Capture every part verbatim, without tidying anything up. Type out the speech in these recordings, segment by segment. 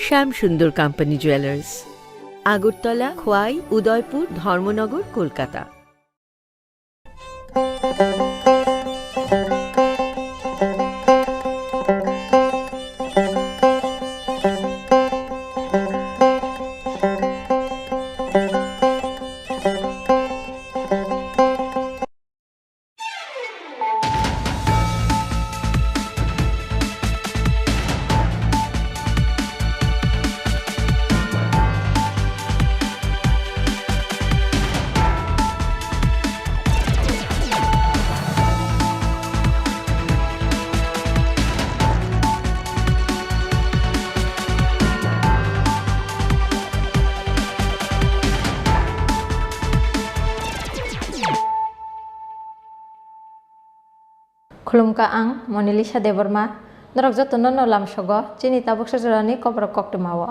শ্যাম সুন্দর company jewellers, Agartala, খোয়াই, উদয়পুর, ধর্মনগর, Kolkata. Khulumkha, ang Monalisa Debbarma. Norok jotono no lamsogo chini tabuksa jorani koborok koktwmao.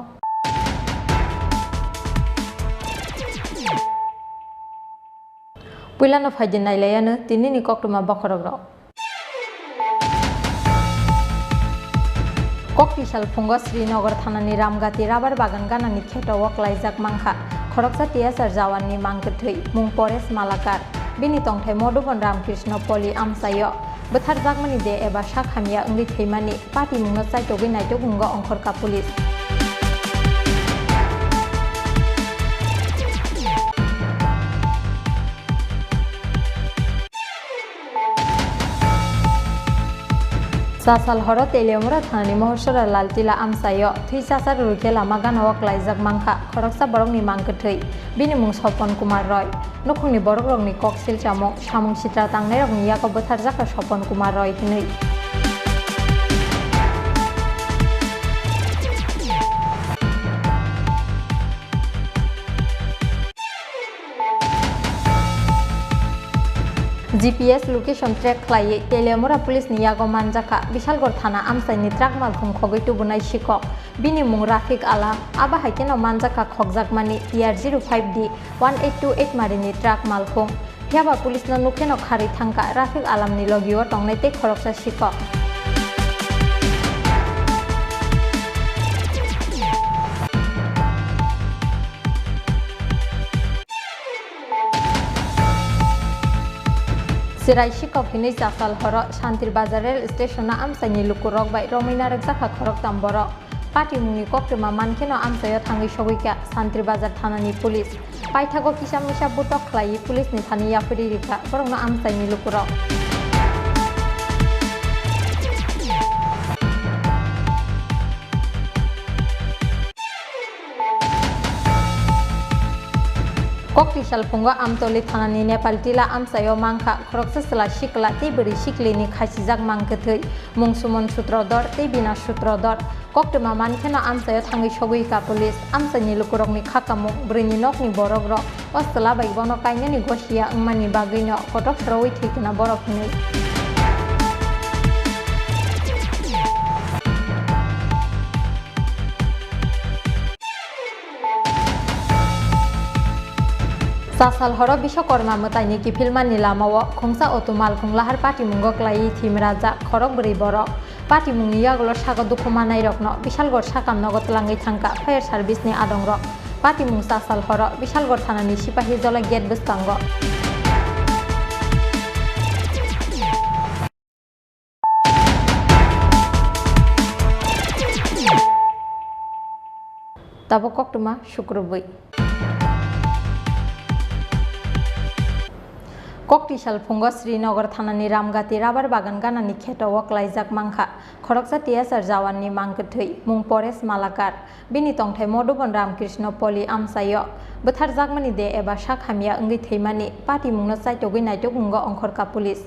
Puilano phaidi nailaiano tinini koktwma bokhorokrok. Kokti sal phungo Srinagar thanani Ramgati rabar bagan ganani kheto o klaijak mankha khoroksa T S R jawanni mangkwthwi, mung Paresh Malakar. Bini tongthai Madhuban Ramkrishna Poli amchaio. Bwtharjakmani de eba sak hamya wngwi thwimani patimungno chaitogwi naitok wngo Ongkhorka police. Chasal horo Teliamura thanani Mohosora Laltila amchaio thwi chasar rwrwkhe lama gana o klaijak mankha khoroksa borokni mangkwthwi. Bini mung Sopon Kumar Roy. Nukhungni borokrokni kok silchamung, samung sitra tangnairokni yago bwtharjakha Sopon Kumar Roy hinwi. G P S location track khlaiwi Teliamura police ni yago manjakha Bishalgarh thana amchaini truck malkhung khogwi tubunai sikhok. Bini mung Rafiq Alam, abo hai kheno manjakha khokjakmani T R zero five D one eight two eight marini truck malkhung. Phiyaba police no nukheno kharwi thangkha Rafiq Alam ni logio tongnai tei khoroksa sikhok. Chirai sikhok hinwi chasal horo Shantir Bazar rail station o amchaini lukurok bai romwi narwkjakha khoroktham borok. Patimungni koktwma mankheno amchaio thangwi sogwikha Shantir Bazar thanani police. Paithago kisa misa butok khlaiwi police ni thani yapharwi rikha borokno amchaini lukurok. Kokti salphungo Amtoli thanani Nepal Tila amchaio mankha khoroksa chwla sikla tei bwrwi siklini khachijak mangkwthwi, mung Suman Sutrodhor tei Bina Sutrodhor. Koktwma mankheno amchaio thangwi sogwi ka police. Amchaini lukurokni khakamung, bwrwini nokni borokrok o chwla bai bono kainani gosia wngmani bagwino kotok sorowi thwikna borok hinwi. Chasal horo Biswakarma mwtaini kiphilmani lamao khungsa auto malkhung lahar patimungo klaiwi thwimrajak khorok bwrwi borok. Patimungni yagulo sago dukhu manairokno Bishalgarh sakam nogo twlangwi thangkha fire service ni adongrok. Patimung chasal horo Bishalgarh thanani sipahi jola gate bwskango. Tabuk koktwma sukrubwi. Kokti salphungo Srinagar thanani Ramgati rabar bagan ganani kheto o klaijak mankha khoroksa T S R jawanni mangkwthwi, mung Paresh Malakar. Bini tongthai Madhuban Ramkrishna Poli amchaio. Bwtharjakmani de eba sak hamya wngwi thwimani patimungno chaitogwi naitok wngo Ongkhorka police.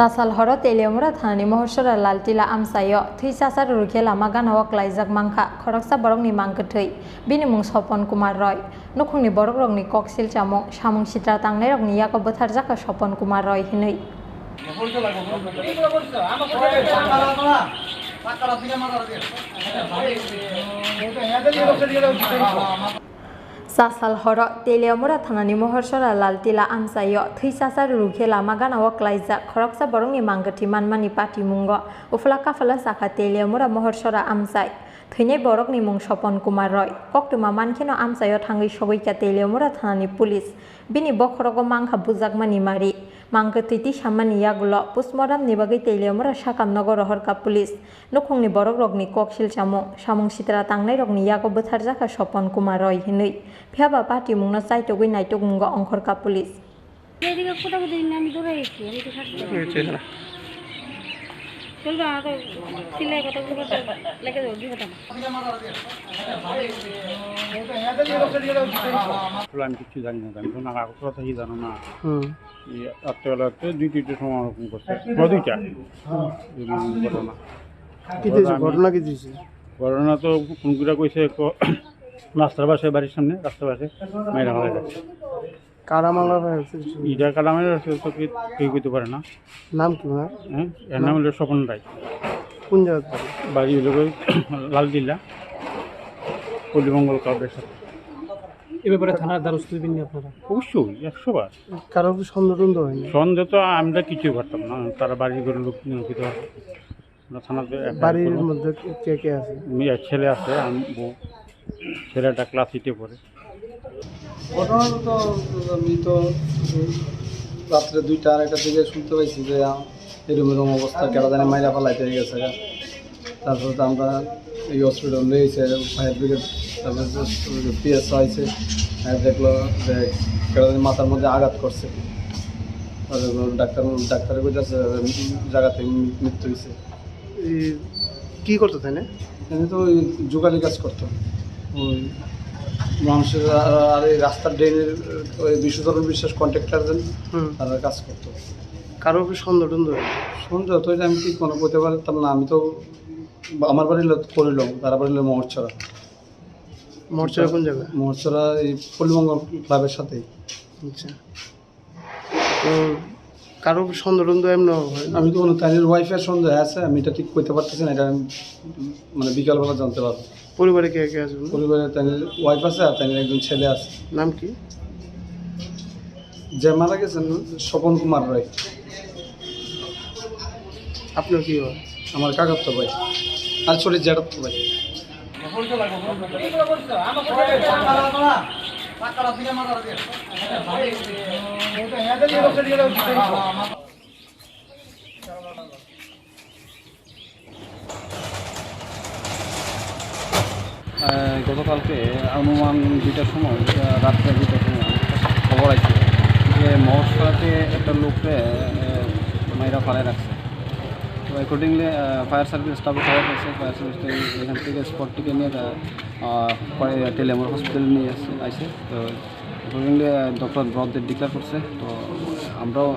Chasal horo Teliamura thanani Mohorsora Laltila amchaio thwi chachar rukhe lama ganao klaijak mankha khoroksa borokni mang kwthwi, bini mung Sopon Kumar Roy. Nukhungni borokrokni kok silchamung, samung sitra tangnairokni yago bwtharjakha Sopon Kumar Roy hinwi. Chasal horo Teliamura thanani Mohorsora Laltila amchaio thwi chachar rukhe lama ganao klaijak khoroksa borokni mang kwthwi manmani patimungo uphla kaphla sakha Teliamura Mohorsora amchai. Thwinai borokni mung Sopon Kumar Roy. Koktwma mankheno amchaio thangwi sogwikha Teliamura thanani police. Bini bokhorogo mankha bujakmani mari. Mang kwthwi tisamani yagulo postmortem ni bagwi Teliamura sakam nogo rohorkha police. Nukhungni borokrokni kok silchamung, samung sitra tangnairokni yago bwtharjakha Sopon Kumar Roy hinwi. Phiyaba patimungno chaitogwi naitukmungo ongkhorkha police. এদিকে কোথাও কোথাও আমি দৌড়াই এসেছি, আমি তো থাকতে পারি। এই চেহারা। চলবে, আমাকে সিলাই কথা বলতে লেগে যাবো, বিপদ আমার। আসলে আমি কিচ্ছু জানি না, আমি তো নাগা কথা থাকি জানো না। হুম। এই রাত্রেবেলা তো দুই তিনটে সময় ওরকম করছে, পুরো দুইটা। এই ঘটনা। কি হয়েছে? ঘটনা আমি ঘটনা কি হয়েছে? ঘটনা তো ফোন করে কইছে, ক-, রাস্তার পাশে, বাড়ির সামনে, রাস্তার পাশে মাইরা মারা গেছে। কারা মারা হয়েছে? এটা কারা মারা হয়েছে তো কি, কেউ কইতে পারে না। নাম কি ওনার? হ্যাঁ, এর নাম হলো স্বপন রায়। কোন জায়গার বাড়ি? বাড়ি হলো ওই লালদিল্লা, পল্লীমঙ্গল ক্লাবের সাথে। এ ব্যাপারে থানার দ্বারস্থ হইবেন নি আপনারা? অবশ্যই, একশো বার। কারোর কি সন্দেহ টন্দেহ হয়নি? সন্দেহ তো আমরা কিছুই করতাম না, তারা বাড়ির ঘরের লোক নিয়োজিত হবে। আমরা থানাতে এফআইআর বাড়ির করবো। মধ্যে কে কে আছে? মেয়ে ছেলে আছে, আমি বউ। ছেলেটা ক্লাস এইটে পড়ে। ঘটনা তো আমি তো রাত্রে দুইটা আড়াইটার দিকে শুনতে পাইছি যে, আ, এরম এরম অবস্থা, কেডা জানি মাইরা ফালাইতে গেছে গা। তারপরে তো আমরা এই হসপিটাল নিয়ে এসে ফায়ার ব্রিগেড, তারপরে পিএস আইছে, আর দেখলো যে কেডা জানি মাথার মধ্যে আঘাত করছে। তারপরে ডাক্তার, ডাক্তারে কইতাছে জায়গাতে মৃত্যু হয়েছে। এই কি করতো তাই না? এমনি তো ওই জোগালি কাজ করতো। ওই মানুষের আর, আর এই রাস্তার ড্রেনের ওই বিশ্বধরণ বিশ্বাস কন্ট্রাক্টর যেন হুম। তারা কাজ করতো। কারো কি সন্দেহ টন্দেহ হয়? সন্দেহ তো এটা আমি কি কোনো করতে পারতাম না। আমি তো আমার বাড়ি হলো করিলাম, তারা বাড়ি হলো মহরছড়া। মহরছড়া কোন জায়গা? মহরছড়া এই পল্লীমঙ্গল ক্লাবের সাথেই। আচ্ছা। তো কারো সন্দেহ টন্দেহ এমন হয় না? আমি তো কোনো তাইনের ওয়াইফের সন্দেহ আছে, আমি এটা ঠিক করতে পারতেছি না, এটা আমি মানে বিকালবেলা জানতে পারবো। পরিবারে কে কে আছে বলুন? পরিবারে তাইনের ওয়াইফ আছে আর তাইনের একজন ছেলে আছে। নাম কি? যে মারা গেছেন স্বপন কুমার রায়। আপনার কি হয়? আমার কাকাতো ভাই, আর সরি, জেঠাতো ভাই। আহ, গতকালকে অনুমান দুইটার সময়, আহ, রাত্রে দুইটার সময় আমার কাছে খবর আছে যে মহর্ষাতে একটা লোককে, আহ, মাইরা ফালাই রাখছে। তো অ্যাকর্ডিংলি, আহ, ফায়ার সার্ভিস স্টাফে খবর পাইছে, ফায়ার সার্ভিস এখান থেকে স্পট থেকে নিয়ে, আহ, আহ, পরে টেলিমোর হসপিটাল নিয়ে আসছে, আইছে। তো অ্যাকর্ডিংলি, আহ, ডক্টর ব্রথ ডেড ডিক্লেয়ার করছে। তো আমরাও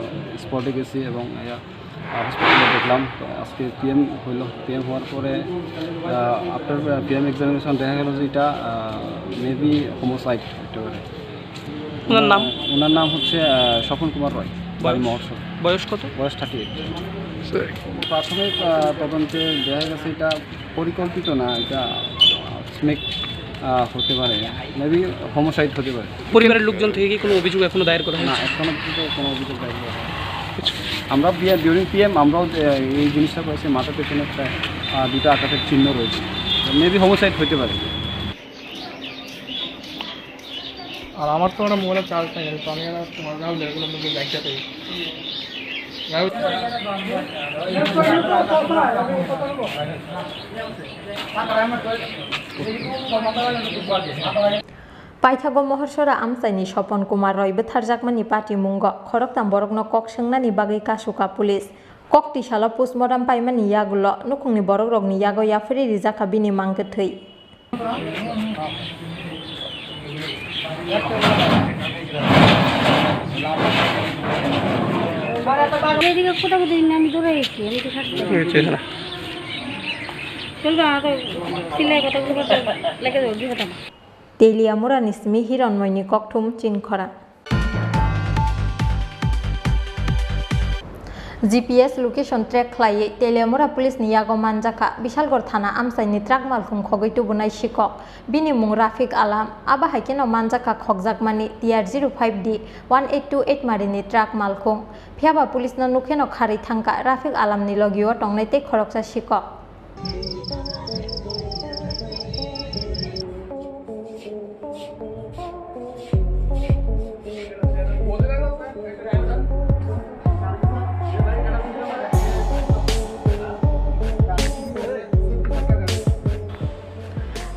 স্পটে গেছি এবং, আহ, আহ, হসপিটালে দেখলাম। তো আজকে পিএম হইলো, পিএম হওয়ার পরে, আহ, আফটার পিএম এক্সামিনেশন দেখা গেল যে এটা, আহ, মেবি হোমোসাইড হতে পারে। ওনার নাম? ওনার নাম হচ্ছে, আহ, স্বপন কুমার রয়, বাড়ি বয়স? মহর্ষণ। বয়স কত? বয়স থার্টি এইট। প্রাথমিক, আহ, তদন্তে দেখা গেছে এটা পরিকল্পিত না, এটা স্নেক, আহ, হতে পারে, মেবি হোমোসাইড হতে পারে। পরিবারের লোকজন থেকে কি কোনো অভিযোগ এখনো দায়ের করা না, হয়েছে? এখনো পর্যন্ত কোনো অভিযোগ দায়ের করা হয়নি। আচ্ছা। আমরা ডিউরিং পিএম আমরাও, আহ, এই জিনিসটা করেছি, মাথার পেছনে একটা, আহ, দুটো আঘাতের চিহ্ন রয়েছে, মেবি হোমোসাইড হতে পারে। আর আমার তো ওটা মোবাইলে চার্জ নাই, তো আমি আর তোমার রাহুল এগুলো মধ্যে ব্যাগটা পেয়ে Rahul. Paithago Mohorsora amchaini Sopon Kumar Roy bwtharjakmani patimungo khoroktham borokno kok swngnani bagwi kasuka police. Kok tisalo postmortem paimani yagulo nukhungni borokrokni yago yaphri rijakha bini mang kwthwi. এইদিকে কোথাও কোথাও আমি দৌড়াই এসেছি, আমি তো থাকতে পারি না। এই চেহারা। চলবে, আমাকে সিলাই কথা বলতে বলতে লেগে যাবো, কি কথা? Teliamurani simi Hironmoini kokthum Chinkhora. G P S location track khlaiwi Teliamura police ni yago manjakha Bishalgarh thana amchaini truck malkhung khogwi tubunai sikok. Bini mung Rafik Alam, abo hai kheno manjakha khokjakmani T R zero five D one eight two eight marini truck malkhung. Phiyaba police no nukheno kharwi thangkha Rafik Alam ni logio tongnai tei khoroksa sikok.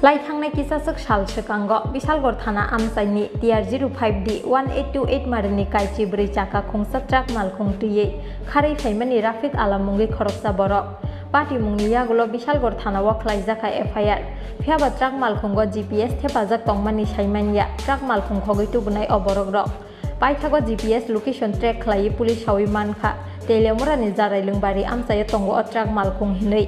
Lai thangnai kisaswk sal swkango Bishalgarh thana amchaini T R zero five D one eight two eight marini kaichi bwrwi chakha khungsa truck malkhung twiwi kharwi phaimani Rafik Alam mungwi khoroksa borok. Patimungni yagulo Bishalgarh thana-o khlaijakha F I R. Phiyaba truck malkhungo G P S thepajak tongmani saimanya truck malkhung khogwi tubunai o borokrok. Paithago G P S location track khlaiwi police saui mankha, Teliamurani Jarailwngbari amchaio tongo o truck malkhung hinwi.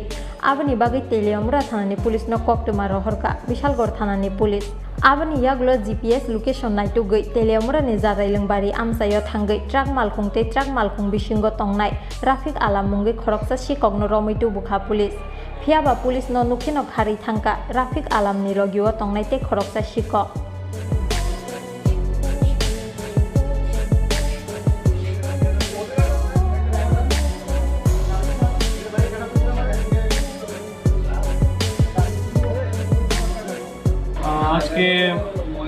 Aboni bagwi Teliamura thanani police no koktwma rohorkha Bishalgarh thanani police. Aboni yagulo G P S location naitugwi Teliamurani Jarailwngbari amchaio thangwi truck malkhung tei truck malkhung bisingo tongnai Rafik Alam mungwi khoroksa sikokno romwi tubukha police. Phiyaba police no nukheno kharwi thangkha Rafik Alamni logio tongnai tei khoroksa sikok. আহ, আজকে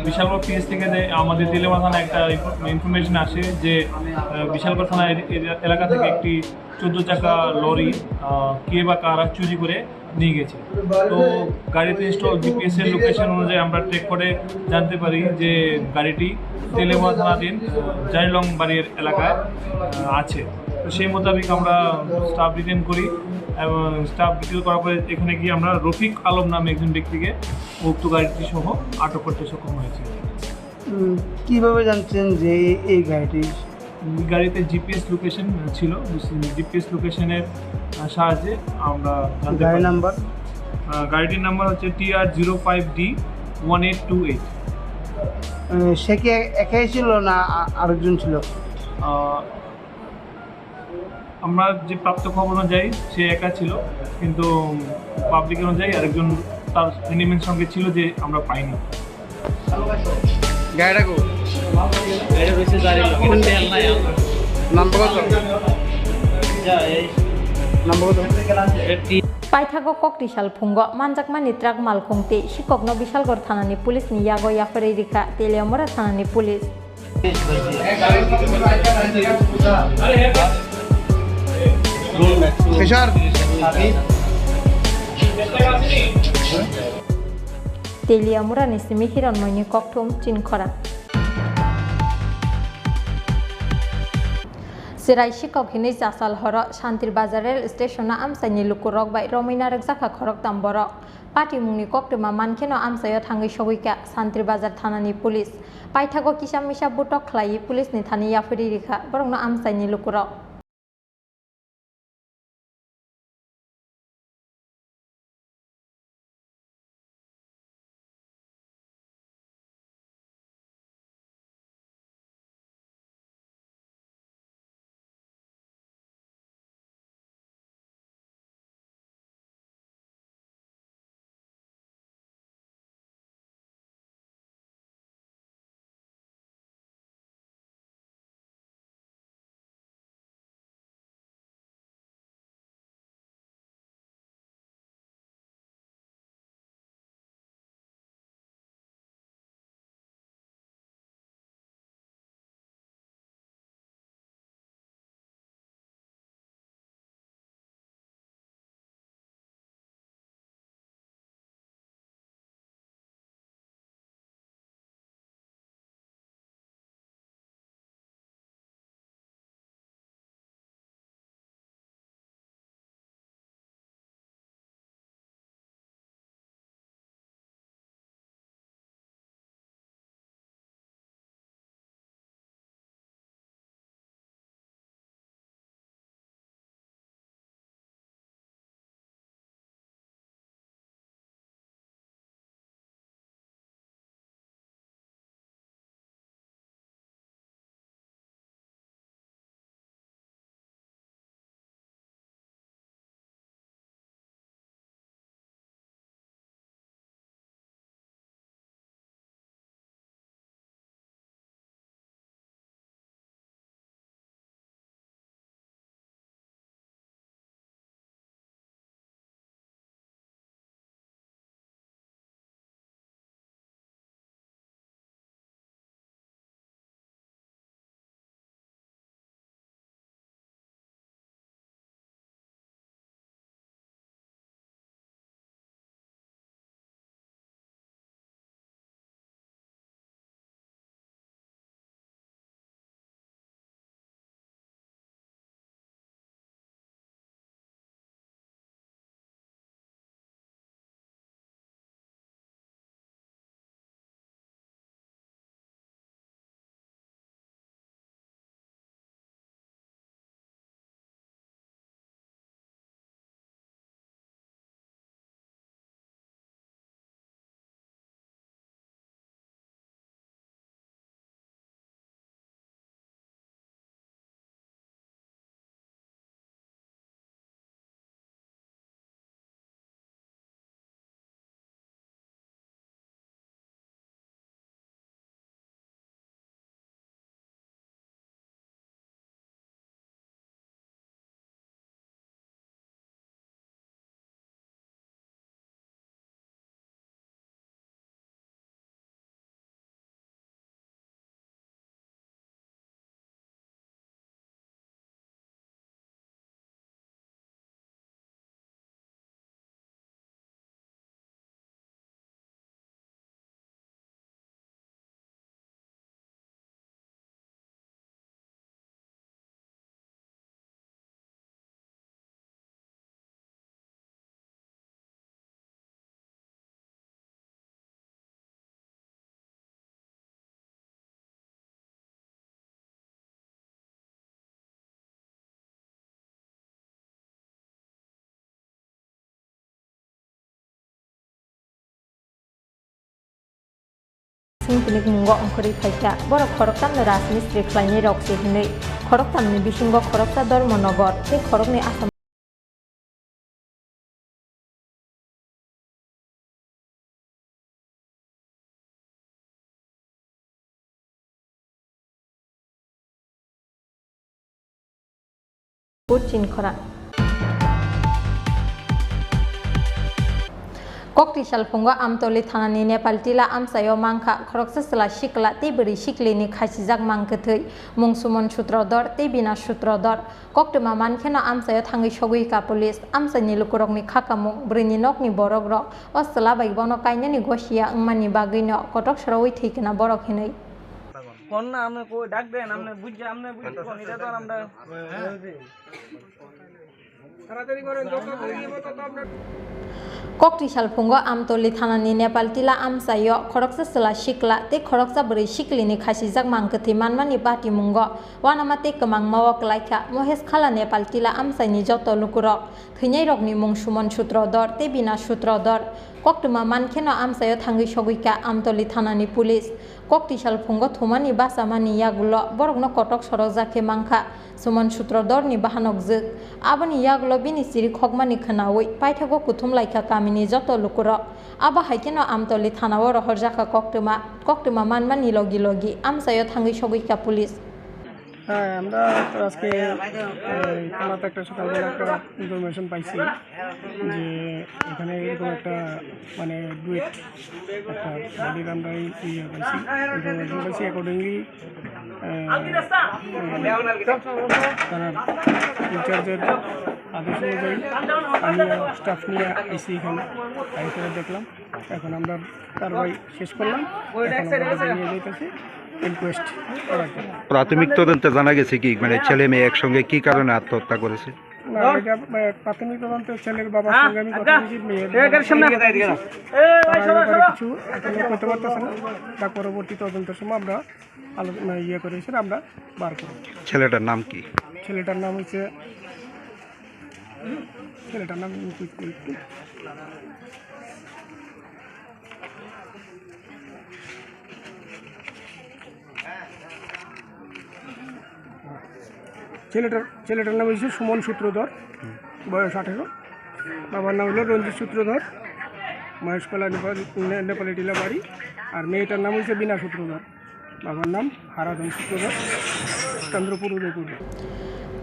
বিশালগড় পিএস থেকে যে আমাদের তেলিয়ামুড়া থানা একটা ইনফ-, ইনফরমেশন আসে যে, আহ, বিশালগড় থানা এ-, এ-, এলাকা থেকে একটি চোদ্দ চাকা লরি, আহ, কে বা কারা চুরি করে নিয়ে গেছে। তো গাড়িতে ইনস্টল জিপিএস এর লোকেশন অনুযায়ী আমরা ট্র্যাক করে জানতে পারি যে গাড়িটি তেলিয়ামুড়া থানাধীন, আহ, জারিলং বাড়ির এলাকায়, আহ, আছে। তো সেই মোতাবেক আমরা স্টাফ ডিটেইন করি এবং স্টাফ ডিটেইন করার পরে এখানে গিয়ে আমরা রফিক আলম নামে একজন ব্যক্তিকে উক্ত গাড়িটি সহ আটক করতে সক্ষম হয়েছি। উম, কিভাবে জানছেন যে এই গাড়িটি? গাড়িতে জিপিএস লোকেশন ছিল, জিপিএস লোকেশনের, আহ, সাহায্যে আমরা জানতে গাড়ি পারি। নাম্বার? আহ, গাড়িটির নাম্বার হচ্ছে T R zero five D one eight two eight. আহ, সে কি একাই ছিল না আ-, আরেকজন ছিল? আহ, আমরা যে প্রাপ্ত খবর অনুযায়ী সে একা ছিল, কিন্তু পাবলিক অনুযায়ী আরেকজন তার হ্যান্ডিম্যান সঙ্গে ছিল যে আমরা পাইনি। গাড়িটা কো? গাড়িটা রয়েছে গাড়ি, কিন্তু তেল নাই আমার। নাম্বার কত? যা, এই নাম্বার কত? এটা টি- Paithago kokti sal phungo manjakmani truck malkhung tei sikokno Bishalgarh thanani police ni yago yapharwi rikha Teliamura thanani police. Sir. Teliamurani simi Hironmoini kokthum Chinkhora. Chwrai sikok hinwi chasal horo Shantir Bazar rail station-o amchaini lukurok bai romwi narwkjakha khoroktham borok. Patimungni koktwma mankheno amchaio thangwi sogwikha Shantir Bazar thanani police. Paithago kisa misa butok khlaiwi police ni thani yapharwi rikha borokno amchaini lukurok. Tini mungo ongkhorwi phaikha. Borok khoroktamno rajmistri khlainai rok se hwnwi khoroktamni bisingo khoroksa Dharmanagar tei khoroknwi Assam. Putin khorang. Kokti salphungo Amtoli thanani Nepal tila amchaio mankha khoroksa chwla sikla tei bwrwi siklini khasijak mang kwthwi, mung Suman Sutrodhor tei Bina Sutrodhor. Koktwma mankheno amchaio thangwi sogwi ka police. Amchaini lukurokni kha kamung, bwrwini nokni borokrok o chwla bai bono kainani gosia wngmani bagwino kotok sorowi thwi kna borok hinwi. Konna amne koi dak den, amne bujja, amne bujja, konni da don amda. Kokti salphungo Amtoli thanani Nepal tila amchaio khoroksa chwla sikla tei khoroksa bwrwi siklini khasijak mang kwthwi manmani patimungo uanama tei kwmangmao kwlaikha. Mohesh Khala Nepal tila amchaini joto lukurok thwinairokni mung Suman Sutrodhor tei Bina Sutrodhor. Koktwma mankheno amchaio thangwi sogwikha Amtoli thanani police. Kokti salphungo thumani bachamani yagulo borokno kotok sorokjak khe mankha. Suman Sutrodhorni bahanok jwk. Aboni yagulo bini chiri khokmani khwnawi paithago kuthum laikha kamini joto lukurok. Abo hai kheno Amtoli thanao rohorjakha koktwma. Koktwma manmani logi logi amchaio thangwi sogwikha police. হ্যাঁ, আমরা তো আজকে, এই, থানাতে একটা সকালবেলা একটা ইনফরমেশন পাইছি যে এখানে এরকম একটা, মানে, ডুয়েট একটা বডির আমরা এই ইয়ে পাইছি, ইনফরমেশন পাইছি। অ্যাকর্ডিংলি, আহ, তারা ইনচার্জের আদেশ অনুযায়ী আমি স্টাফ নিয়ে আইসি এখানে, আইসি দেখলাম। এখন আমরা কারবাই শেষ করলাম। এখন আমরা নিয়ে যাইতেছি ইনকোয়েস্ট করার জন্য। প্রাথমিক তদন্তে জানা গেছে কি, মানে, ছেলে মেয়ে একসঙ্গে কি কারণে আত্মহত্যা করেছে? না, এটা, আহ, প্রাথমিক তদন্তে ছেলের বাবার সঙ্গে আমি কথা বলেছি, মেয়ের বাবার সঙ্গে কথা বলেছি। তারা এই ব্যাপারে কিছু এখনো করতে পারতেছে না। তা পরবর্তী তদন্তের সময় আমরা আলোচনা, ইয়ে করে এসে আমরা বার করব। ছেলেটার নাম কি? ছেলেটার নাম হচ্ছে, ছেলেটার নাম কি? ছেলেটার, ছেলেটার নাম হচ্ছে সুমন সূত্রধর, বয়স আঠেরো। বাবার নাম হলো রঞ্জিত সূত্রধর, মহেশকলা নেপাল, নে-, নেপালি টিলা বাড়ি। আর মেয়েটার নাম হচ্ছে বিনা সূত্রধর। বাবার নাম হারাধন সূত্রধর, চন্দ্রপুর, Udaipur.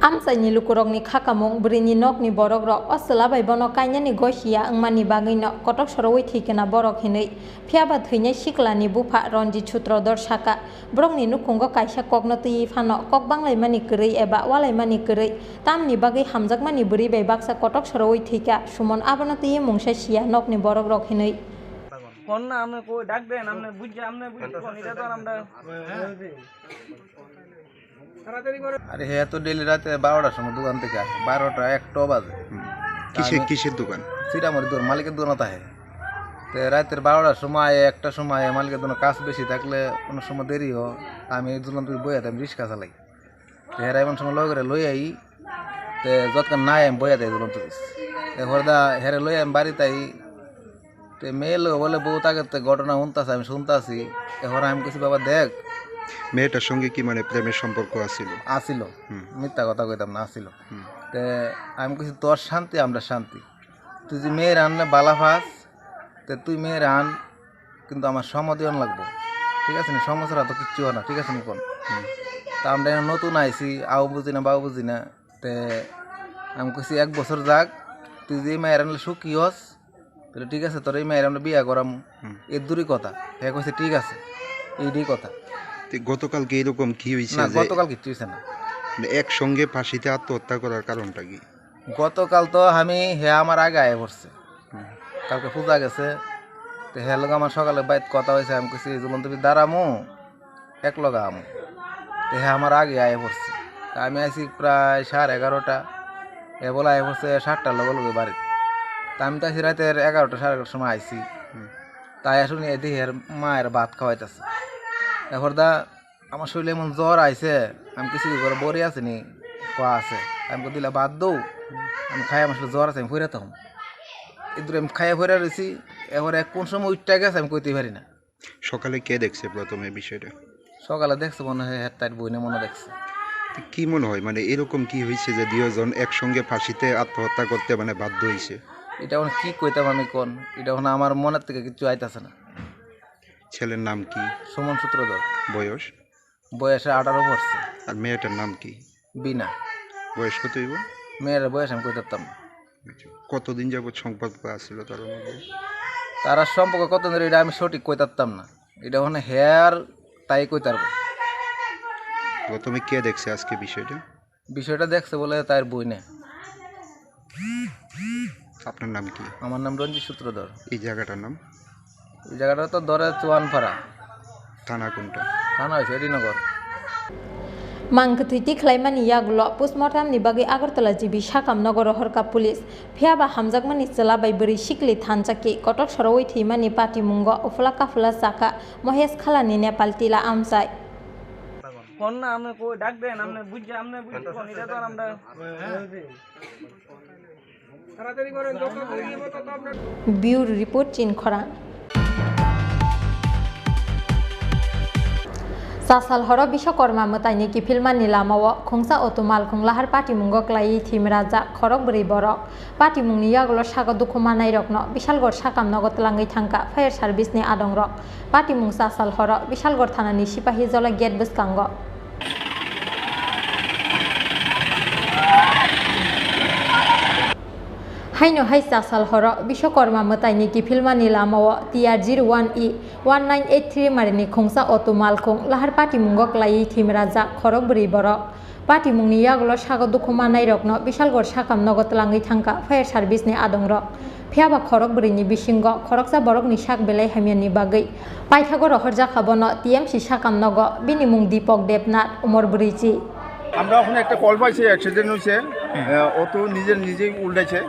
Amchaini lukurokni kha kamung, bwrwini nokni borokrok o chwla bai bono kainani gosia wngmani bagwino kotok sorowi thwi kna borok hinwi. Phiyaba thwinai siklani bupha Ranjit Sutrodhor saka, borokni nukhungo kaisa kokno twiwi phano kok banglaimani kwrwi eba ualaimani kwrwi, tamni bagwi hamjakmani bwrwi bai baksa kotok sorowi thwikha, Suman abono twiwi mungsa siya nokni borokrok hinwi. Konna amne koi dak den, amne bujja, amne bujja, konni da don amda. আরে হে তো ডেইলি রাতে বারোটার সময় দোকান থেকে আসে, বারোটা একটা বাজে। হুম। তা কিসের, আমি কিসের দোকান? সিরামুড়ি দোকান, মালিকের দোকানে থাকে। তো রাতের বারোটার সময় আয়, একটার সময় আয়, মালিকের দোকানে কাজ বেশি থাকলে অনেক সময় দেরি হয়। আমি এই দোকান থেকে বইয়া থাকি, আমি রিক্সা চালাই। তো হেরা এমন সময় লগে করে লই আই, তো যতক্ষণ নাই আমি বইয়া থাকি দোকান থেকে। এরপরে দা হেরে লই আমি বাড়িতে আই, তে মেয়ে লোক বলে, "বউ তাকে তো ঘটনা শুনতাছে, আমি শুনতাছি।" এখন আমি কিছু বাবা দেখ। মেয়েটার সঙ্গে কি মানে প্রেমের সম্পর্ক আছিল? আছিল। হুম। মিথ্যা কথা কইতাম না, আছিল। হুম। তে আমি কিছু, "তোর শান্তি, আমরা শান্তি। তুই যে মেয়ের আনলে বালা ফাস, তে তুই মেয়ের আন, কিন্তু আমার সম্মতি অন লাগবো। ঠিক আছে নি? সম্মতি ছাড়া তো কিচ্ছু হয় না, ঠিক আছে নি কোন?" হুম। তা আমরা এখানে নতুন আইছি, আও বুঝি না, বাও বুঝি না। তে আমি কইছি, "এক বছর যাক, তুই যে মেয়ের আনলে সুখী হস, তাহলে ঠিক আছে, তোর এই মেয়ের আমরা বিয়া করামু।" হুম। এর দূরই কথা। হে কইছে, "ঠিক আছে।" এইটাই কথা। তে গতকালকে এরকম কি হইছে না, যে গতকাল কিচ্ছু হইছে না। মানে একসঙ্গে ফাঁসিতে আত্মহত্যা করার কারণটা কি? গতকাল তো আমি, হে আমার আগে আয়া পড়ছে। হুম। কালকে পূজা গেছে। তো হে লগে আমার সকালে বাইত কথা হইছে, আমি কইছি, "জুলন্ত বি দাঁড়ামু।" এক লগে আমু। তে হে আমার আগে আয়া পড়ছে। তা আমি আইছি প্রায় সাড়ে এগারোটা। এ বলে আয়া পড়ছে সাতটার লগে লগে বাড়িত। তা আমি তো আইছি রাতের এগারোটা, সাড়ে এগারোটার সময় আইছি। হুম। তাই শুনি এদি হের মা এর ভাত খাওয়াইতেছে। এরপর দা আমার শরীরে এমন জ্বর আইছে, আমি কিছু করে বড়ি আছে নি, কয়া আছে। আমি কই দিলা বাদ দৌ, আমি খাই আমার শরীরে জ্বর আছে, আমি ফিরে তখন। এদুরে আমি খাইয়া ফিরে রয়েছি, এরপরে কোন সময় উঠতে গেছে আমি কইতে পারি না। সকালে কে দেখছে প্রথমে বিষয়টা? সকালে দেখছে মনে হয় হ্যাঁ, তার বইনে মনে দেখছে। তো কি মনে হয়, মানে, এরকম কি হয়েছে যে দুইজন একসঙ্গে ফাঁসিতে আত্মহত্যা করতে, মানে, বাধ্য হয়েছে? এটা এখন কি কইতাম আমি কোন, এটা এখন আমার মনের থেকে কিচ্ছু আইতাছে না। ছেলের নাম কি? সুমন সূত্রধর। বয়স? বয়সে আঠারো পড়ছে। আর মেয়েটার নাম কি? বিনা। বয়স কত হইব? মেয়ের বয়স আমি কইতাম না। আচ্ছা, কতদিন যাবত সম্পর্ক আছিল তার মধ্যে? তারা সম্পর্ক কত ধরে এটা আমি সঠিক কইতাম না। এটা ওখানে হেয়ার তাই কইতার। প্রথমে কে দেখছে আজকে বিষয়টা? বিষয়টা দেখছে বলে তার বইনে। আপনার নাম কি? আমার নাম রঞ্জিত সূত্রধর। এই জায়গাটার নাম? এই জায়গাটা তো ধরে চুয়ানপাড়া। থানা কোনটা? থানা হয়েছে Harinagar. Mang kwthwi tikhlaimani yagulo postmortem ni bagwi Agartala G B sakam nogo rohorkha police. Phiya ba hamjakmani chwla bai bwrwi sikli thansa khe kotok sorowi thwimani patimungo uphla kaphla chakha Mohesh Khalani Nepal tila amchai. কোন না, আপনি কই ডাক দেন, আপনি বুঝে, আপনি বুঝে কোন, এটা তো আর আমরা Bureau report, Chinkhorang. Chasal horo Biswakarma mwtaini kiphilmani lamao khungsa auto malkhung lahar patimungo klaiwi thwimrajak khorok bwrwi borok. Patimungni yagulo sago dukhu manairokno Bishalgarh sakam nogo twlangwi thangkha fire service ni adongrok. Patimung chasal horo Bishalgarh thanani sipahi jola gate bwskango. Haino hai chasal horo Biswakarma mwtaini kiphilmani lamao T R zero one E one nine eight three marini khungsa auto malkhung lahar patimungo klaiwi thwimrajak khorok bwrwi borok. Patimungni yagulo sago dukhu manairokno Bishalgarh sakam nogo twlangwi thangkha fire service ni adongrok. Phiya ba khorok bwrwini bisingo khoroksa borokni sak belai hamyani bagwi paithago rohorjakha bono T M C sakam nogo, bini mung Dipok Debnath, umor bwrwichi. আমরা ওখানে একটা কল পাইছি, অ্যাক্সিডেন্ট হয়েছে। হ্যাঁ। আহ, অটো নিজে নিজেই উল্টাইছে।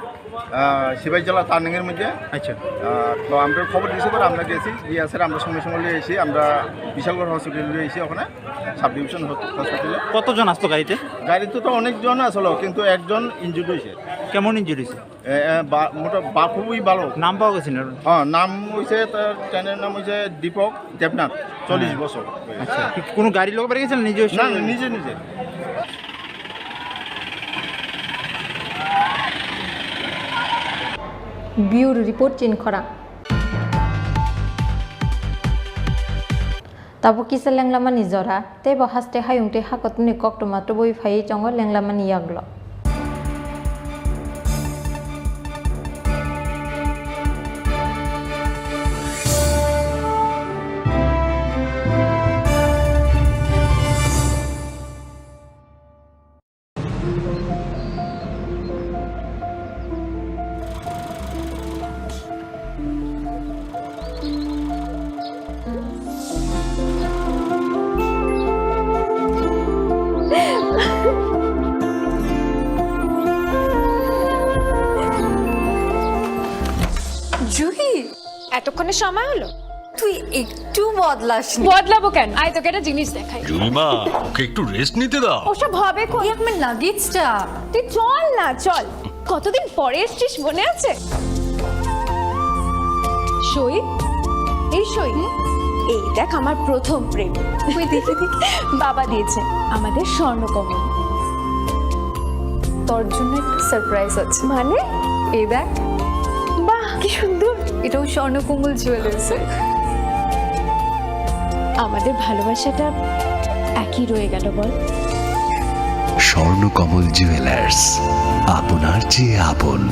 আহ, সিপাহীজলা টার্নিং এর মধ্যে। আচ্ছা। আহ, তো আমরা খবর দিয়েছি পরে আমরা গেছি, গিয়ে আছে আমরা সঙ্গে সঙ্গে নিয়ে এসে আমরা বিশালগড় হসপিটালে নিয়ে এসে ওখানে সাব ডিভিশন হসপিটালে। কতজন আসতো গাড়িতে? গাড়িতে তো অনেকজন আসলো, কিন্তু একজন ইনজুর্ড হয়েছে। কেমন ইনজুর্ড হয়েছে? এ, এ, বা-, মোটা-, বা-, খুবই ভালো। নাম পাওয়া গেছে না? হ্যাঁ, নাম হইছে, তার ট্রেনের নাম হইছে দীপক দেবনাথ, চল্লিশ হ্যাঁ। বছর। আচ্ছা, কি কোনো গাড়ির লোক বেরিয়ে গেছিলেন নিজে? না, না, নিজে, নিজে। Bureau report, Chinkhorang. Tabuk kisa lenglamani jora, tei bo haste hayung tei hakotuni koktwma tubui phaiwi tongo lenglamani yagulo. Juhi, এতক্ষণে সময় হলো? তুই একটু বদলাসনি। বদলাবো কেন? আয়, তোকে একটা জিনিস দেখাই। জুলিমা, ওকে একটু রেস্ট নিতে দাও। ওসব হবে কই? এই আমার লাগেজটা। তুই চল না, চল। কতদিন পরে এসছিস, মনে আছে? সই, এই সই। এই দেখ, আমার প্রথম প্রেম। তুই দেখে দেখে। বাবা দিয়েছে আমাদের স্বর্ণকমল। তোর জন্য একটা সারপ্রাইজ আছে। মানে? এই দেখ। বাহ, কি সুন্দর। এটাও স্বর্ণকমল জুয়েলার্সের। আমাদের ভালোবাসাটা একই রয়ে গেল, বল? স্বর্ণকমল জুয়েলার্স, আপনার চেয়ে আপন।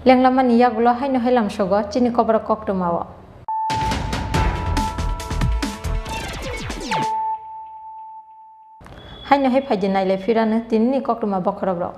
Lenglamani yagulo haino hai lamsogo chini koborok koktwmao. Haino hai phaidi nailai phirano tinini koktwma bokhorokrok.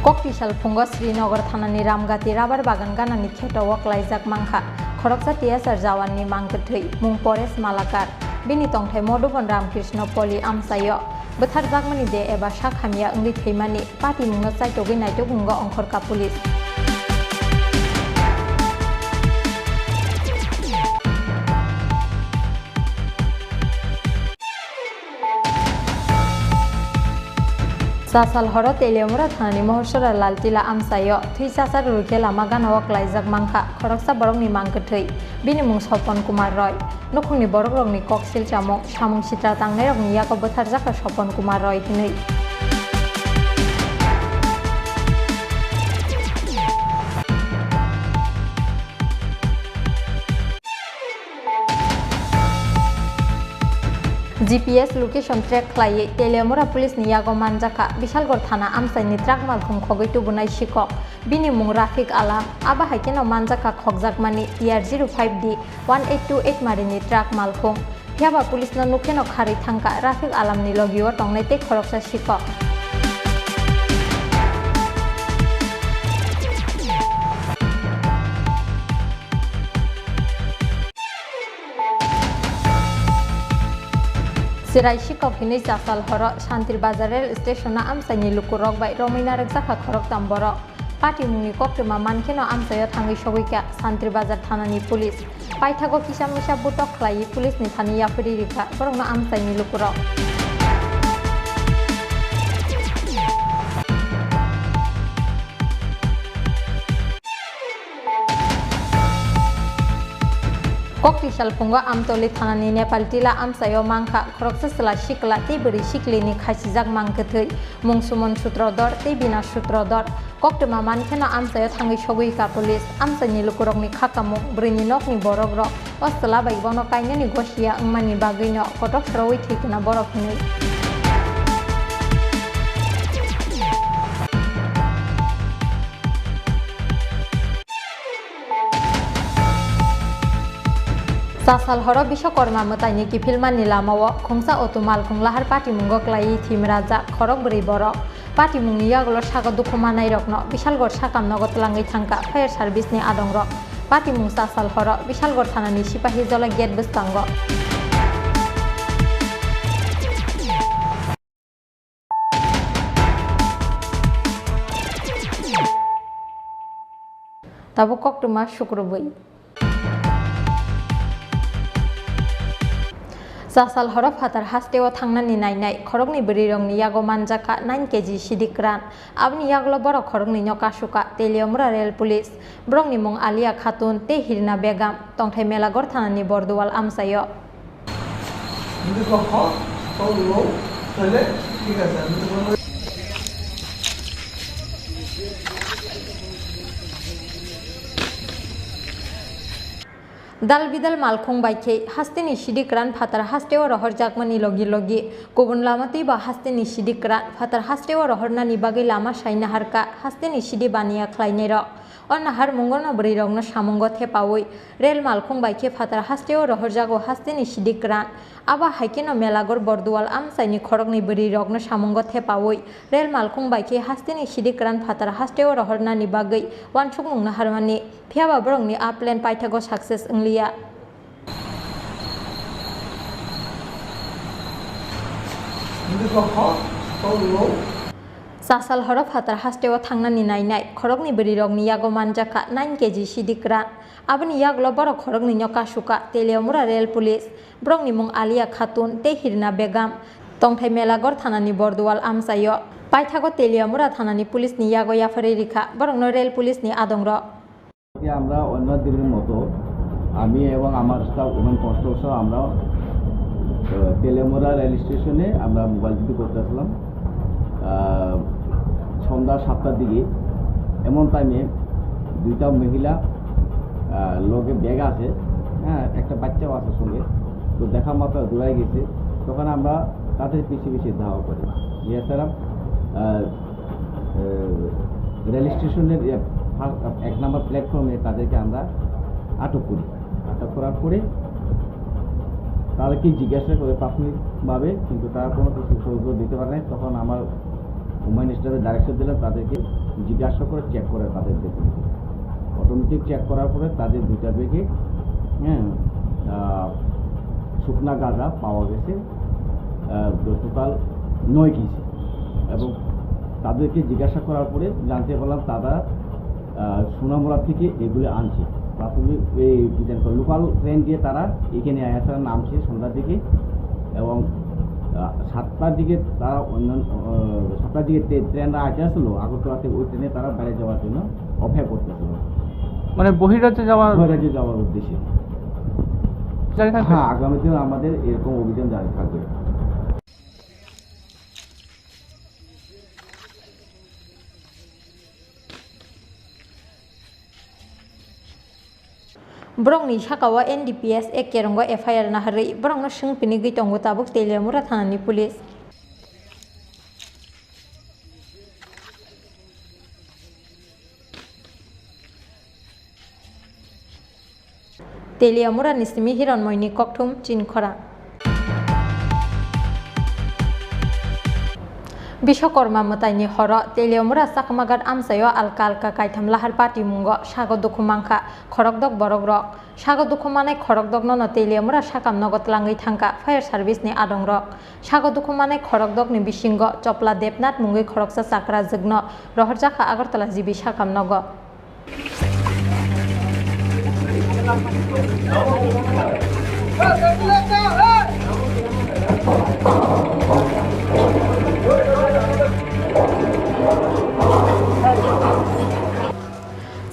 Kokti sal phungo Srinagar thanani Ramgati rubber bagan ganani kheto o klaijak mankha. Khoroksa T S R jawan ni mang kwthwi, mung Paresh Malakar. Bini tongthai Madhuban Ramkrishna Poli amchaio. Bwtharjakmani de eba sak hamya wngwi thwimani patimungno chaitogwi naitugwi wngo Ongkhorka police. Chasal horo Teliamura thanani Mohorsora Laltila amchaio thwi chachak rwkhe lama gana-o klaijak mankha khoroksa borokni mang kwthwi. Bini mung Sopon Kumar Roy. Nukhungni borokrokni kok silchamung, samung sitra tangnairokni yago bwtharjakha Sopon Kumar Roy hinwi. G P S location track khlaiwi Teliamura police ni yago manjakha Bishalgarh thana amchaini truck malkhung khogwi tubunai sikok. Bini mung Rafik Alam, abo hai kheno manjakha khokjakmani T R zero five D one eight two eight marini truck malkhung. Phiyaba police no nukheno kharwi thangkha Rafik Alam ni logio tongnai tei khoroksa sikok. Chwrai sikok hinwi chasal horo Santri Bazar rail station o amchaini lukurok bai romwi narwkjakha khoroktham borok. Patimungni koktwma mankheno amchaio thangwi sogwikha Santri Bazar thanani police. Paithago kisa misa butok khlaiwi police ni thani yapharwi rikha borokno amchaini lukurok. Kokti salphungo Amtoli thanani Nepal Tila amchaio mankha khoroksa chwla sikla tei bwrwi siklini khachijak mang kwthwi, mung Sumon Sutrodor tei Bina Sutrodor. Koktwma mankheno amchaio thangwi sogwikha police. Amchaini lukurokni kha kamung, bwrwini nokni borokrok o chwla bai bono kainani gosia wngmani bagwino kotok sorowi thwikha borok hinwi. Chasal horo Biswakarma mwtaini kiphilmani lamao khungsa auto malkhung lahar patimungo klaiwi thwimrajak khorok bwrwi borok. Patimungni yagulo sago dukhu manairokno Bishalgarh sakam nogo twlangwi thangkha fire service ni adongrok. Patimung chasal horo Bishalgarh thanani Sipahijola gate bwskango. Tabuk koktwma sukrubwi. Chasal horo phatar hasteo thangnani nainai khoroknwi bwrwirokni yago manjakha nine K G sidik kwran. Aboni yagulo borok khoroknwino kasukha Teliamura Rail Police. Borokni mung Alia Khatun tei Hirna Begum, tongthai Melaghor thanani Bordual amchaio. যদি কখনো তো লো, তাহলে ঠিক আছে, আমি তো কোনো Dal bidal malkhung bai khe hasteni sidik kwran phatar hasteo rohorjakmani logi logi kubun lama twibo hasteni sidik kwran phatar hasteo rohornani bagwi lama sai naharkha hasteni sidi baniya khlainairok. O naharmungono bwrwirokno samungo thepaui rel malkhung bai khe phatar hasteo rohorjago hasteni sidik kwran. Abo hai kheno Melaghor Bordual amchaini khoroknwi bwrwirokno samungo thepaui rel malkhung bai khe hasteni sidik kwran phatar hasteo rohornani bagwi uansukmung naharmani. Phiyaba borokni a plan paithago success wngliya. Chasal horo phatar hasteo thangnani nainai khoroknwi bwrwirokni yago manjakha nine K G sidik kwran. Aboni yagulo borok khoroknwino kasukha Teliamura Rail Police. Borokni mung Alia Khatun tei Hirna Begum. Tongthai Melaghor thanani Bordual amchaio. Paithago Teliamura thanani police ni yago yapharwi rikha borokno Rail Police ni adongrok. আজকে আমরা অন্য দিনের মতো আমি এবং আমার staff women constable সহ আমরা, আহ, তেলিয়ামুড়া রেল স্টেশনে আমরা মোবাইল ডিউটি করতেছিলাম। আহ, সন্ধ্যা সাতটার দিকে এমন টাইমে দুইটা মহিলা, আহ, লগে ব্যাগ আছে, হ্যাঁ, একটা বাচ্চাও আছে সঙ্গে। তো দেখা মাত্র দৌড়ায় গেছে, তখন আমরা তাদের পিছে পিছে ধাওয়া করি। এছাড়া, আহ, আহ, রেল স্টেশনের এ, ফা-, এক নম্বর প্ল্যাটফর্মে তাদেরকে আমরা আটক করি। আটক করার পরে তাদেরকে জিজ্ঞাসা করে প্রাথমিকভাবে, কিন্তু তারা কোনো কিছু উত্তর দিতে পারে নাই। তখন আমার উমেন স্টাফে ডাইরেকশন দিলাম, তাদেরকে জিজ্ঞাসা করে চেক করে তাদের ব্যাগে। অটোমেটিক চেক করার পরে তাদের দুইটা ব্যাগে হ্যাঁ, আহ, শুকনা গাঁজা পাওয়া গেছে, আহ, টোটাল নয় কেজি। এবং তাদেরকে জিজ্ঞাসা করার পরে জানতে পারলাম তারা, আহ, সোনামুড়া থেকে এগুলি আনছে। প্রাথমিক এই কি জানি লোকাল ট্রেন দিয়ে তারা এখানে আয়া তারা নামছে সন্ধ্যার দিকে। এবং, আহ, সাতটার দিকে তারা অন্যান্য, আহ, সাতটার দিকে ট্রে-, ট্রেনরা আইতে আসলো আগরতলা থেকে, ওই ট্রেনে তারা বাইরে যাওয়ার জন্য অপেক্ষা করতেছিল। মানে বহিরাজ্যে যাওয়ার বহিরাজ্যে যাওয়ার উদ্দেশ্যে। জারি থাকবে? হ্যাঁ, আগামী দিন আমাদের এরকম অভিযান জারি থাকবে। Borokni saka o N D P S A kerongo F I R naharwi borokno swng pinigwi tongo tabuk Teliamura thanani police. Teliamura ni simi Hironmoini kokthum Chinkhorang. Biswakorma mwtaini horo Teliamura Chakmaghat amchaio alka alka kaitham lahar patimungo sago dukhu mankha khorokdok borokrok. Sago dukhu manai khorokdokno no Teliamura sakam nogo twlangwi thangkha fire service ni adongrok. Sago dukhu manai khorokdokni bisingo Chopla Debnath mungwi khoroksa chakrajwkno rohorjakha Agartala G B sakam nogo.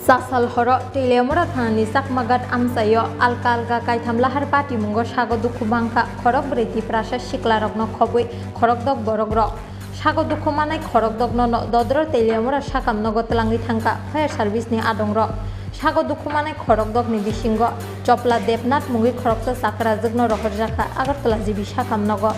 Chasal horo Teliamura thanani Chakmaghat amchaio alka alka kaitham lahar patimungo sago dukhu mankha khorok brwi Tiprasa siklarokno khobwi khorokdok borokrok. Sago dukhu manai khorokdokno no dodro Teliamura sakam nogo twlangwi thangkha fire service ni adongrok. Sago dukhu manai khorokdokni bisingo Chopla Debnath mungwi khoroksa chakrajwkno rohorjakha Agartala G B sakam nogo.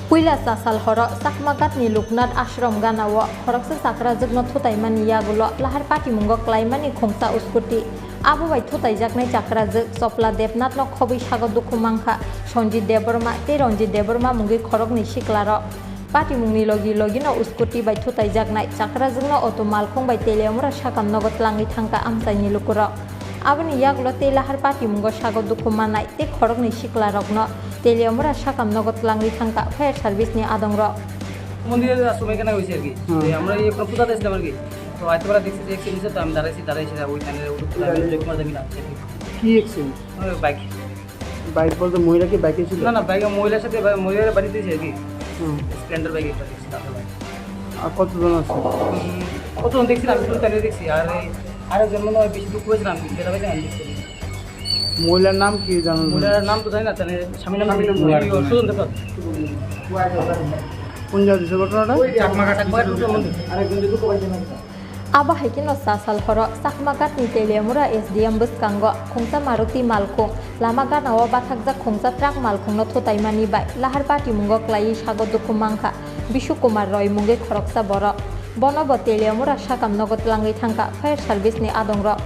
Puila chasal horo Chakmaghatni Loknath Ashram ganao khoroksa chakrajwkno thutaimani yagulo lahar patimungo klaimani khungsa uskuti. Abo bai thutaijaknai chakrajwk Chopla Debnathno khobwi sago dukhu mankha Sanjit Debbarma tei Ranjit Debbarma mungwi khoroknwi siklarok. Patimungni logi logino uskuti bai thutaijaknai chakrajwkno auto malkhung bai Teliamura sakam nogo twlangwi thangkha amchaini lukurok. Aboni yagulo tei lahar patimungo sago dukhu manai tei khoroknwi siklarokno Teliamura sakam nogo twlangwi thangkha fire service ni adongrok. মন্দিরে আসলে এখানে হয়েছে আর কি। হুম। এই আমরা এই পুরো পূজা দিয়েছিলাম আর কি। তো আইতে পারা দেখছি যে অ্যাক্সিডেন্ট হয়েছে, তো আমি দাঁড়াইছি, দাঁড়াইছি, ওই টাইমে ওই জয়কুমার দেবী না। কি অ্যাক্সিডেন্ট? ওই বাইক। বাইক বলতে মহিলা কি বাইকে ছিল? না, না, বাইকে মহিলার সাথে বা-, মহিলার বাড়িতে এসে আর কি। হুম। স্প্লেন্ডার বাইক একটা দেখছি, তারপরে বাইক। আর কতজন আছে? উম, কতজন দেখছি না, আমি শুধু তাহলে দেখছি। আর এই আরেকজন মনে হয় বেশি দুঃখ হয়েছে না, আমি যেটা পাইছি না, আমি দেখছি। মহিলার নাম কি জানো? মহিলার নাম তো জানি না, তাহলে স্বামীর নাম কি? স্বামীর নাম কি? ওই সুজন দেবনাথ। কোন জায়গা হয়েছে ঘটনাটা? চাকমা ঘাট, চাকমা ঘাট মন্দির। Abo hai kheno chasal horo Chakmaghatni Teliamura S D M bwskango khungsa Maruti malkhung lama ganao bathakjak khungsa truck malkhungno thutaimani bai lahar patimungo klaiwi sago dukhu mankha Bishu Kumar Roy mungwi khoroksa borok. Bono bo Teliamura sakam nogo twlangwi thangkha fire service ni adongrok.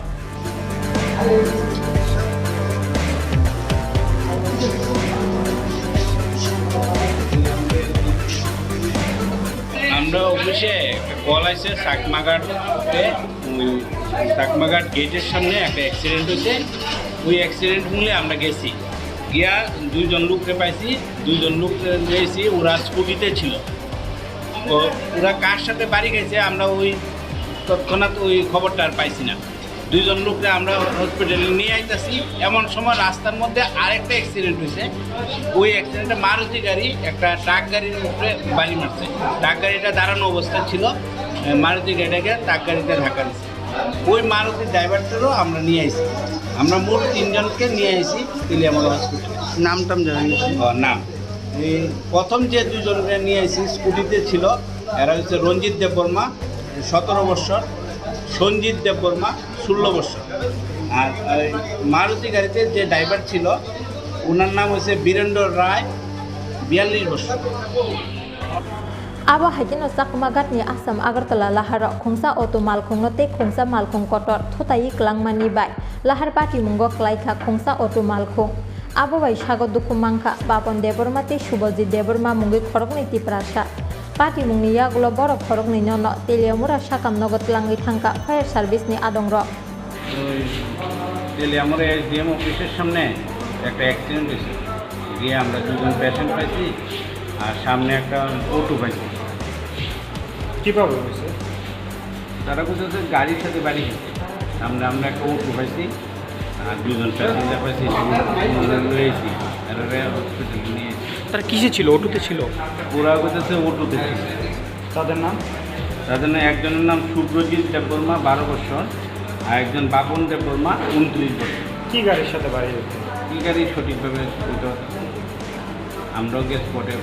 আমরা অফিসে একটা কল আইছে চাকমাঘাটে, ওই চাকমাঘাট গেটের সামনে একটা অ্যাক্সিডেন্ট হয়েছে। ওই অ্যাক্সিডেন্ট মূলে আমরা গেছি, গিয়া দুইজন লোককে পাইছি, দুইজন লোককে পেয়েছি, ওরা স্কুটিতে ছিল। তো ওরা কার সাথে বাড়ি গেছে আমরা ওই তৎক্ষণাৎ ওই খবরটা আর পাইছি না। দুইজন লোককে আমরা হসপিটালে নিয়ে আইতাছি, এমন সময় রাস্তার মধ্যে আরেকটা অ্যাক্সিডেন্ট হয়েছে। ওই অ্যাক্সিডেন্টে মারুতি গাড়ি একটা ট্রাক গাড়ির উপরে বাড়ি মারছে। ট্রাক গাড়িটা দাঁড়ানো অবস্থা ছিল, এ, মারুতি গাড়িটাকে ট্রাক গাড়িতে ধাক্কা দিচ্ছে। ওই মারুতি ড্রাইভারটারও আমরা নিয়ে আইছি। আমরা মোট তিনজনকে নিয়ে আইছি তেলিয়ামুড়া হসপিটালে। নাম টাম জানা নেই? ও, নাম। এই প্রথম যে দুজনকে নিয়ে আইছি, স্কুটিতে ছিল, এরা হচ্ছে রঞ্জিত দেববর্মা, সতেরো বছর, সঞ্জিত দেববর্মা, ষোলো বছর। আর এই মারুতি গাড়িতে যে ড্রাইভার ছিল, ওনার নাম হচ্ছে বীরেন্দ্র রায়, বিয়াল্লিশ বছর। Abo hai kheno Chakmaghatni Assam Agartala laharo khungsa auto malkhungno tei khungsa malkhung kotor thutaiwi kwlangmani bai lahar patimungo klaikha khungsa auto malkhung. Abo bai sago dukhu mankha Bapan Debbarma tei Subhajit Debbarma mungwi khoroknwi Tiprasa. Patimungni yagulo borok khoroknwino no Teliamura sakam nogo twlangwi thangkha fire service ni adongrok. আসলে আমার এসডিএম অফিসের সামনে একটা অ্যাক্সিডেন্ট হয়েছে, গিয়ে আমরা দুজন পেশেন্ট পাইছি আর সামনে একটা অটো পাইছি। কিভাবে হয়েছে? তারা বুঝতেছে গাড়ির সাথে বাড়ি হয়েছে। সামনে আমরা একটা অটো পাইছি আর দুজন প্যাসেঞ্জার পাইছি, সেগুলো রয়েছি, এরা হসপিটালে নিয়ে এসেছি। তারা কিসে ছিল? অটোতে ছিল? ওরা বুঝতেছে অটোতে ছিল। তাদের নাম? তাদের নাম, একজনের নাম শুভ্রজিৎ দেববর্মা, বারো বছর, আর একজন বাপন দেববর্মা, ঊনত্রিশ বছর। কি গাড়ির সাথে বাড়ি হয়েছে? কি গাড়ি সঠিকভাবে বলতে পারছি না। আমরাও গিয়ে স্পটে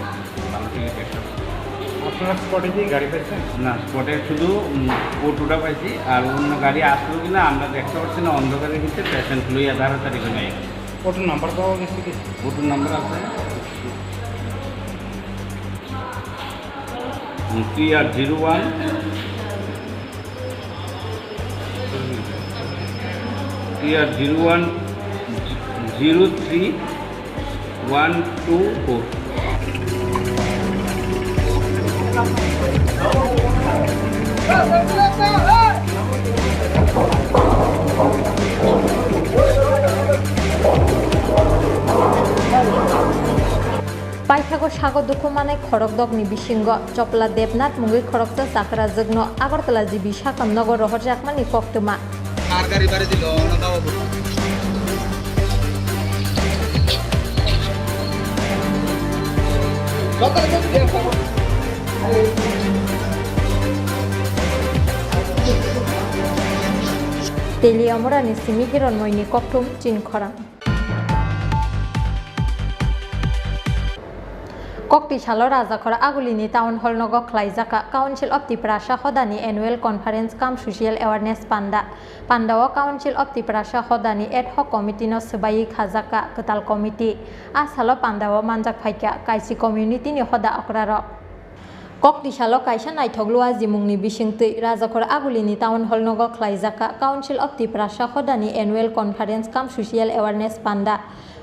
ভালো থেকে চেষ্টা করছি। আপনারা স্পটে গিয়ে গাড়ি পেয়েছেন? না, স্পটে শুধু, উম, অটোটা পাইছি, আর অন্য গাড়ি আসলো কিনা আমরা দেখতে পাচ্ছি না। অন্ধকারের ভিতরে পেশেন্ট লইয়া তাড়াতাড়ি করে আইছি। অটোর নাম্বার পাওয়া গেছে কি? অটোর নাম্বার আছে। TR zero one, TR zero one, zero three one two four. Paithago sago dukhu manai khorokdokni bisingo Chopla Debnath mungwi khoroksa chakrajwkno Agartala G B sakam nogo rohorjakmani koktwma. Ar gari bari dilo, ono bawa buka. Teli Amorani simi Hironmoini kokthum chin khorang. Kokti salo Rajakhor Agulini Town Hall nogo khlaijak Council of Tiprasa hodani Annual Conference cum Social Awareness Panda. Pandao Council of Tiprasa hodani Ad Hoc Committee no swbaiwi khajak kwtal committee. A salo pandao manjak phaikha Kaisi community ni hoda okrarok. Kokti salo kaisa naithok lua jimungni bisingtwi Rajakhor Agulini Town Hall nogo khlaijak Council of Tiprasa hodani Annual Conference cum Social Awareness Panda.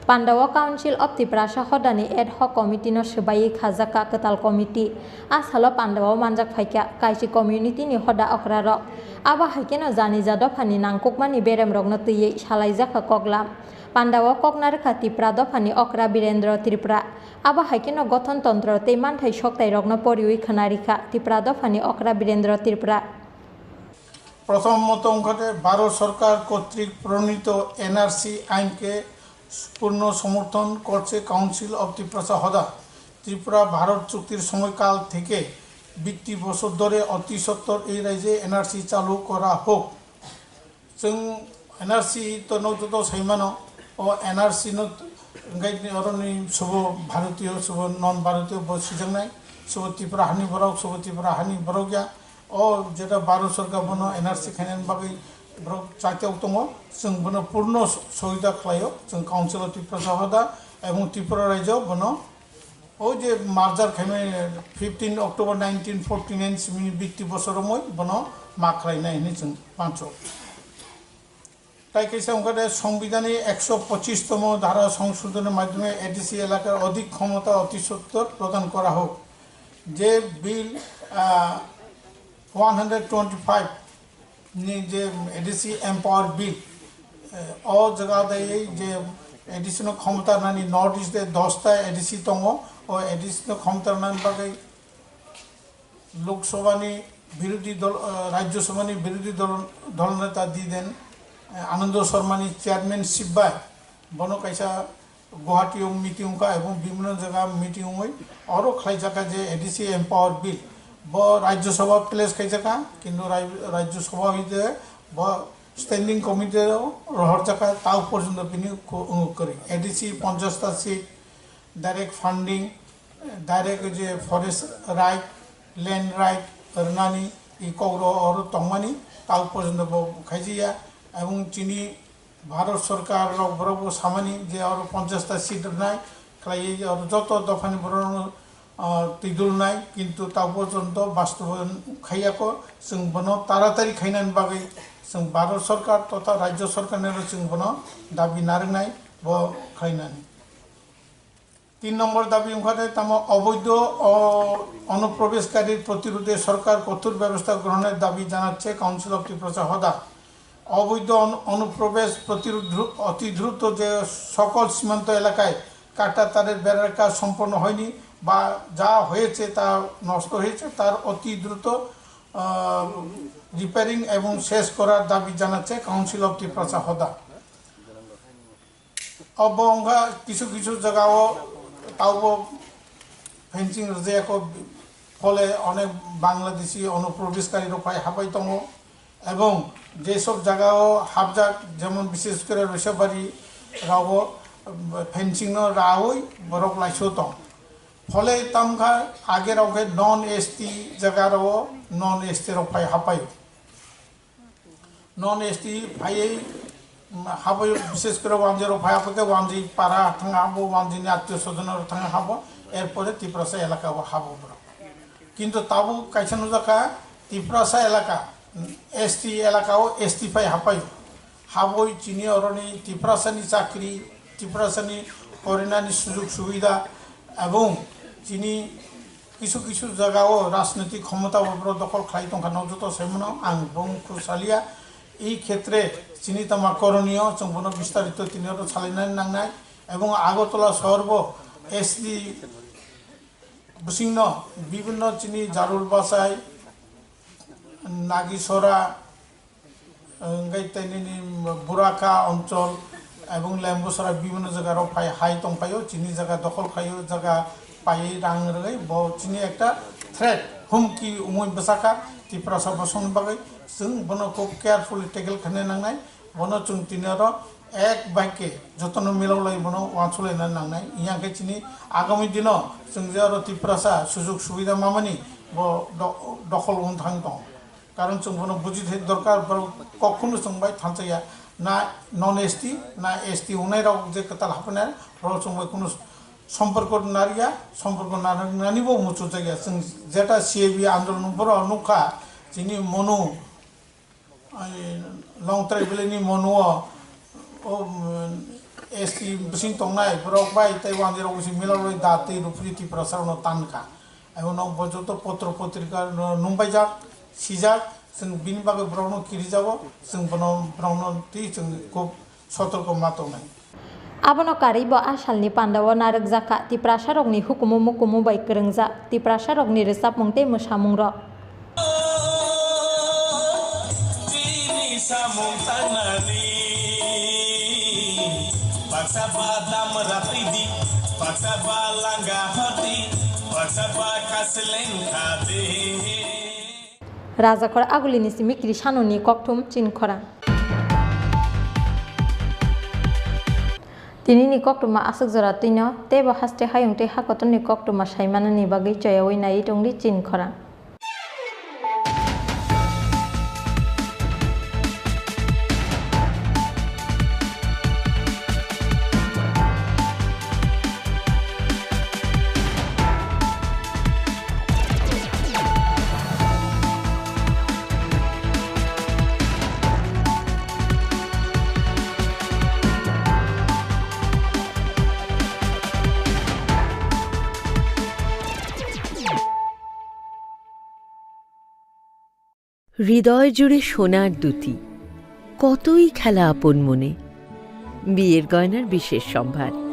Pandao Council of Tiprasa hodani Ad Hoc Committee no swbaiwi khajak kwtal committee. A salo pandao manjak phaikha Kaisi community ni hoda okrarok. Abo hai kheno jani ja dophani nangkukmani beremrokno twiwi salaijak koklam. Pandao kokna rwkha Tipra dophani okra Birendra Tripura. Abo hai kheno gothon tontro tei manthai soktairokno poriwi khwna rikha Tipra dophani okra Birendra Tripura. প্রথমত, ওখানে ভারত সরকার কর্তৃক প্রণীত এনআরসি আইনকে পূর্ণ সমর্থন করছে council of Tiprasa হদা। ত্রিপুরা ভারত চুক্তির সময়কাল থেকে বিশটি বছর ধরে অতি সত্বর এই রাজ্যে এনআরসি চালু করা হোক। Chwng N R C to no joto sai mano, o N R C no hwnkhe oroni sobo Bharatiyo, sobo non Bharatiyo bo swijaknai, sobo Tripura hani borok, sobo Tripura hani borok ya. O jeta Bharat Sorkar bono N R C khainani bagwi borok chaitao tongo, chwng bono purno sohita khlaio, chwng Council of Tiprasa Hoda ebong Tripura raijo bono. O je merger khaimani fifteen October nineteen forty nine simi bikti bosor romwi bono ma khlainai hinwi chwng pancho. Tai kaisa wngkha de Songbidhanni ekso pochis tomo dhara songshodhonni madhyome A D C elakar odhik khomota oti sottor prodhan kora hok. Je bill, ah, one hundred twenty five ni je A D C empower bill, eh, o jaga dai je A D C no khomota nani North East de dosta A D C tongo, o A D C no khomota nani bagwi Lok Sabha ni birodhi dol, eh, Rajya Sabha ni birodhi dol, dol neta diden, eh, Anando Sharma ni chairmanship bai bono kaisa Guwahati o meeting wngkha ebong bibhinno jaga meeting wngwi oro khlaijak kha je A D C empower bill. Bo Rajya Sabha place khaijak kha, kintu Raj-, Rajya Sabha hoite bo standing committee o rohorjak kha, tao porjonto bini ko-, wngwi kwrwi. A D C ponchash ta seat, direct funding, direct je forest right, land right rwnani i kokro oro tongmani tao porjonto bo khaijakya, ebong chini Bharat Sorkar rok borok bo samani je oro ponchash ta seat rwnai khlaiwi oro joto dophani borok no, ah, twidulnai, kintu tao porjonto bastobayon khaiyako. Chwng bono taratari khainani bagwi chwng Bharat Sorkar totha Rajya Sorkar ni oro chwng bono dabi narwknai bo khlainani. Tin nombor dabi wngkha de tamo oboidho o-, onuprobeshkarir protirode sorkar kothor bebosta grohonor dabi janachche Council of Tiprasa Hoda. অবৈধ অনু-, অনুপ্রবেশ প্রতিরোধ দ্রু-, অতি দ্রুত যে সকল সীমান্ত এলাকায় কাঁটাতারের বেড়ার কাজ সম্পন্ন হয়নি বা যা হয়েছে তা নষ্ট হয়েছে, তার অতি দ্রুত, আহ, রিপেয়ারিং এবং শেষ করার দাবি জানাচ্ছে কাউন্সিল অফ তিপ্রাসা হদা। Obo wngkha kisu kisu jagao taubo fencing rwjak, phole onek Bangladeshi onuprobeshkari rok phai hapai tongo, ebong jesob jagao hapjak, jemon bishesh kore Roisabari rao fencing no raui borok laiso tong. Phole tamkha age rok khe non S T jaga rao non S T rok phai hapai. Non S T phaiwi, mm, habwi bishesh kore wanjwi rok phai, apore khe wanjwi para thang habo, wanjwi ni attiyo sojon rok thang habo, erpore Tiprasa elaka o habo borok. Kintu tabuk kaisa nujak kha, Tiprasa elaka, mm, S T elaka o S T phai hapai. Habwi chini oroni Tiprasa ni chakri, Tiprasa ni porinani sujug subida, ebong chini kisu kisu jagao rajnoitik khomota bo borok dokhol khlai tongkha, no joto saimano ang bung khusaliya. Ei khetre chini tama koroniyo chwng bono bistarito tini oro salainani nangnai, ebong Agartala sohor bo S T bisingno bibinno chini Jarul Bachai, Nagisora, wngkhe tei nini Buraka Anchal ebong Lembusara bibinno jaga rok phai hai tongphaio, chini jaga dokhol khaio, jaga paiwi rang rwgwi bo chini ekta threat, humki wngwi bwsakha Tiprasa bosongni bagwi. Chwng bono khub carefully tackle khaina nangnai, bono chwng tini oro ek bai ke jotono milok lai bono wansuk laina nangnai, wngya khe chini agami dino chwng je oro Tiprasa sujug subida mamani bo do-, dokhol wng thang tong. Karon chwng bono buji thai dorkar, borok kok phano chwng bai thansa ya, na non S T, na S T wngnai rok je kwtal hapnai, borok chwng bai kunu somporko nariya, somporko narwknani bo muchurjak ya. Chwng jeta C A B andolon borok nukha, chini Monu, ai, Longtrai valley ni Monu o, o, mm, S T bising tongnai borok bai tei wanjwi rok bising milok rwi da tei rupri Tiprasa rok no tankha. Abo no bo joto potro potrika no nungbaijak, sijak, chwng bini bagwi borokno kirijago, chwng bono, borokno twi chwng khub sotorko ma tongnai. Abono karwi bo a salni pandao narwkjakha Tiprasarokni hukumu mukumu bai kwrwngjak Tiprasarokni rwchapmung tei mwsamungrok. Chini samung tangnani, baksa ba dam ratwi di, baksa ba langa hor di, baksa ba kaseleng kha di. Rajakhor Agulini simi Krisanoni kokthum Chinkhorang. Tinini koktwma aswk jora twino, teibo haste hayung tei hakotorni koktwma saimanani bagwi choyaui naiwi tongdi Chinkhorang. হৃদয় জুড়ে সোনার দুতি, কতই খেলা আপন মনে। বিয়ের গয়নার বিশেষ সম্ভার।